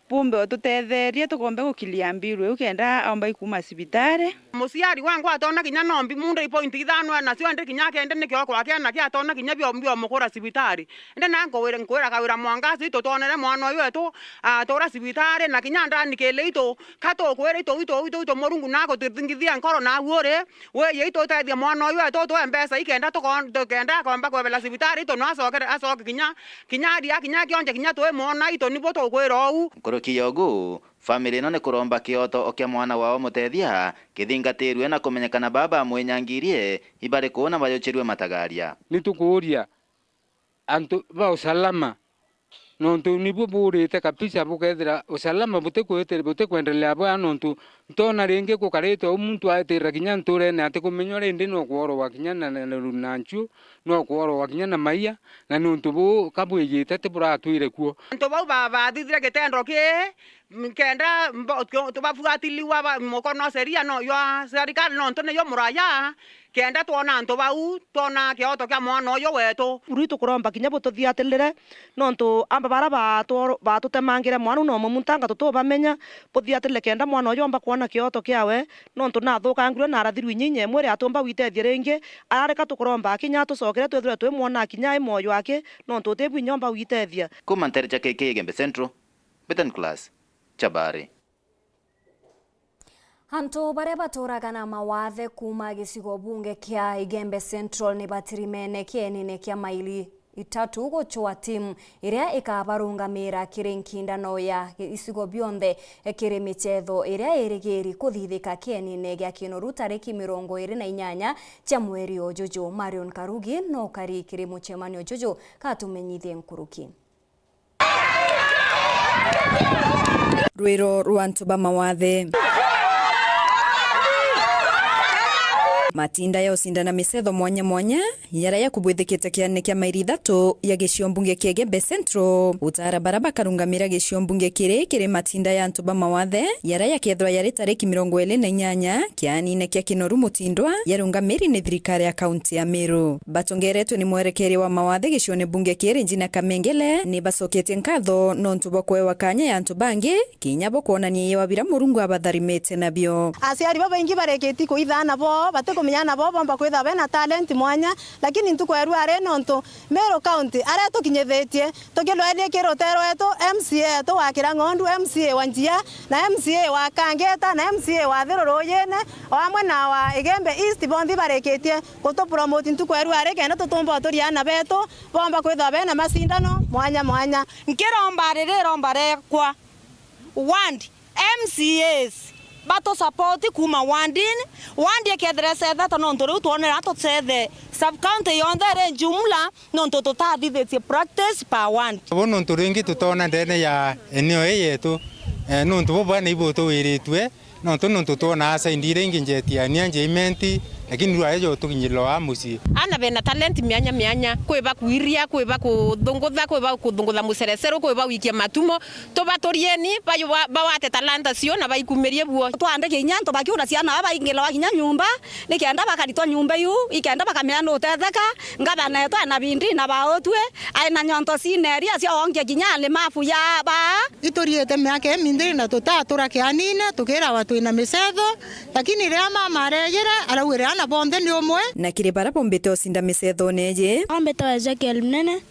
bumbe ututetheria tukombe gukilia mbiru iu kenda aomba ikuma cibitari. Muciari wengwa atona kinya nombi munda ipointi ithano enacio, indi kinya kende nikio kwake enakio atona kinya bio, biomukura cibitari. Indi na nkwira, nkwira Kawira Mwangaza, itutonere mwana uyu wetu atura cibitari, na kinya ndani kili itu, ka tukwira itu, itu, itu, itu Murungu nagututhingithia nkoro nagu uri, wiji itutethie mwana uyu wetu utwe mbeca ikenda tukon-, tukenda akomba kwebela cibitari itu no acokere, acoke kinya Kinya aria, kinya kionje, kinya twimwona, itu nibo tukwira uu. Nkuruki ya ugu, family ino nikuromba kioto kia mwana wao Mutethia kithingatirue na kumenyekana baba amwinyangirie ibariku na bajuchirue matagaria. Nitukuuria antu ba usalama Nontu nibu buurite kabisa, bukethira usalama butikwite-, butikwendelea bwega, nontu ntona ringi gukaritwe u muntu aitirira kinya nturene atikumenya uria indi no kworogwa kinya na, na, na, na nchu, no kworogwa kinya na maia, na niuntu buu kabwijite tiburatwire kuo. Antu bau ba-, bathithire gitendo kii, nkenda mbo-, kio-, tubafuatiliwa ba-, mukono sheria no jwa serikali, nontu niyo muraya, kenda twona antu bau, twona kioto kia mwana uyu wetu. Buru itukuromba kinya bututhiatilire, nontu amba bara baatworo-, baatutemangire mwana uu na umumunta anga tutubamenya, buthiatilire kenda mwana uyu omba kwona kioto kiawe, nontu nathukangirwe na arathirwe inya inya imwe iria atumba gwitethia ringi, arareka tukuromba akinya atucokere twithirwe twimwona akinya ai mwoyo aki, nontu utibwi inya omba gwitethia. Kuma ntere ja K K Igembe Central, Mbita Nicholas Chabari. Antu baria baturaga na mawathe kuuma gicigo bunge kia Igembe Central ni batirimene kienine kia maili itatu gucwa timu iria ikabarungamira kiri nkindano ya icigo bionthe kiri michetho iria irigiri kuthithika kienine gia Kinoru tariki mirongo iri na inyanya cia mweri ujuju. Marion Karugi no kari kiri mucemanio juju, katumenyithie nkuruki. Rwiro rwa antu ba mawathe. Matinda ya ucindana micetho mwanya mwanya, yara ya kubwithikite kianene kia mairi ithatu ya gicigo mbunge kia Igembe Central. Utara bara bakarungamira gicigo mbunge kiri, kiri matinda ya antu ba mawathe, yara yakethirwa yari tariki mirongo iri na inyanya, kianine kia Kinoru Mutindwa, yarungamiri ni thirikari ya kaunti ya Meru. Batongeretwe ni mwerekeria wa mawathe gicione mbunge kiri, Njina Kamengele, ni bacoketie nkatho nontu bwa kwewa kanya ya antu bangi, kinya bo kwonania yewa bira Murungu abatharimite nabio. Aciari babaingi barikiti kuitha aana boo, batikumenya aana boo bomba kwithirwa bena talent mwanya, lakini ntuku ya rua ari nontu Meru County aria tukinyithitie, tukilwenia ki rute rwetu, M C A wetu wa Kirang'ondu, M C A wa Njia, na M C A wa Kangeta, na M C A wa Thiru Ruyine, o amwe na wa Igembe East, bonthe barikitie gutupromote ntuku ya rua ari kenda tutumba uturia aana betu bomba kwithirwa bena macindano mwanya mwanya. Nkiromba riri iromba rekwa, ward, M C As batu support kuuma ward-ini, ward ikethira icethete nontu riu twonere atucethe sub county yonthe iri jumla, nontu tutathithitie practice per ward. Bo nontu ringi tutona ndene ya eneo ii yetu, eh, nontu bo bwana ibutuwiritue, nontu, nontu twonaa side iria ingi njeti ya Nianjia Imenti, lakini rua ejo tukinyirwa wa mucii. Ana bena talent mianya mianya, kwi ba kwiria, kwi ba kuthungutha, kwi ba kuthungutha mucerecero, kwi ba gwikia matumo. Tubaturieni, bayu-, ba-, bawate talanta cio na baikumirie buo. Twandikirie kinya antu bakiura ciana baa baingirwa kinya nyumba, nikenda bakaritwa nyumba iu, ikenda bakamenya nutetheka. Ngavana etu ena bindi na bautue, aina nyonto cineria cia wongia kinya alimafu ya baa. Ituriite miaka iminthiri na tutatura kianine, tukirawa twina micetho, lakini riria mama arejire, araugire ana bonthe ni umwe. Na kiri bara bombite ucinda micethone iji. Ambitawa Ezekiel Munene.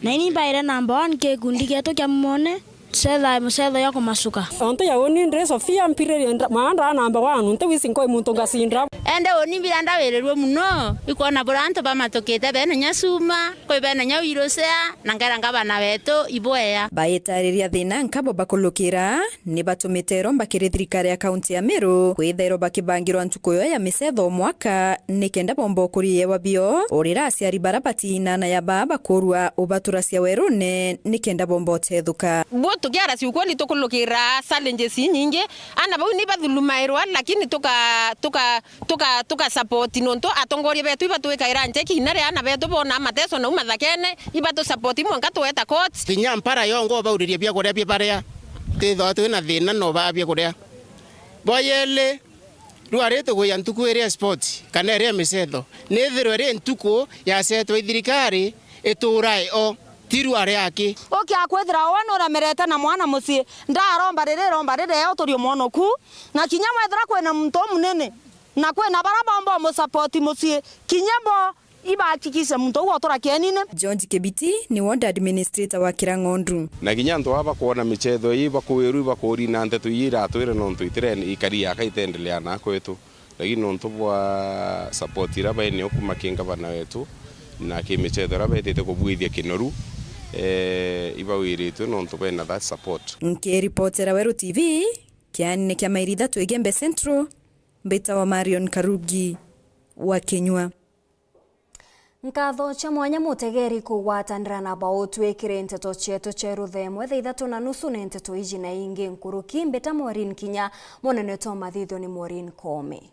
Na ini mbaire number one kikundi gietu kia Mumone, tucethae mucetho ya kumacuka. Ontu ya uni ndi Sofia mpiririe nda-, maanda number one, nti wisi nkoi muntu ngacinda. Ende uni mbira ndawirirue muno, ikwona buria antu bamatukite bena nya cuma, kwi bena nya wirucea, na ngera ngavana wetu ibwea. Baitariria thina nkabo bakulukira, ni batumite iromba kiri thirikari ya kaunti ya Meru, kwithairwa bakibangirwa ntuku yo ya micetho o mwaka, nikenda bomba ukuria yewa bio, urira aciari bara batiinana ya baa bakurua ubatura cia werune, nikenda bomba utethuka. Bo tukiara ciukweli tukulukira challenges inyingi, ana bau ni bathulumairwa, lakini tuka, tuka, tuka, tuka support nontu atongoria betu ibatwikaira njeki ina ria ana betu bona mateso nau mathakene, ibatu support mwanka tweta court. Kinya mpara yongo bauririe biakuria bibaria, tithwa twina thina no baa biakuria. Bwa yeli, rua ri tugwia ntuku iria sport, kana iria micetho, nithirwe ri ntuku yacetwe i thirikari, iturae o, ti rua riaki. Ukia kwithira we nuremerete na mwana mucii, ndaromba riri iromba riria uturie mwonoku, na kinya wethira kwina muntu umunene, na kwina bara bomba umusupport mucii, kinya bo ibahakikishe muntu uu otura kienine. George Kibiti ni ward administrator wa Kirang'ondu. Na kinya antu aba bakwona michetho ii bakuwirwa ibakurina nteto ii iratwire nontu itire ikari yaka itendelea na kwetu. Lakini nontu bwa support iria bainio kuma ki ngavana wetu na ki michetho iria betite kubwithia kinoru, eh, ibawiritwe nontu bena that support. Nkiripotera Weru T V, kianine kia mairi ithatu Igembe Central, mbitawa Marion Karugi wa Kinyua. Nkatho cia mwanya mutegeri kugwatanira na Bautwi kiri nteto cietu cia ruthemwe thaa ithatu na nusu ni nteto iji na ingi nkuruki. Mbita Maureen Kinya, munene twa mathithio ni Maureen Koome.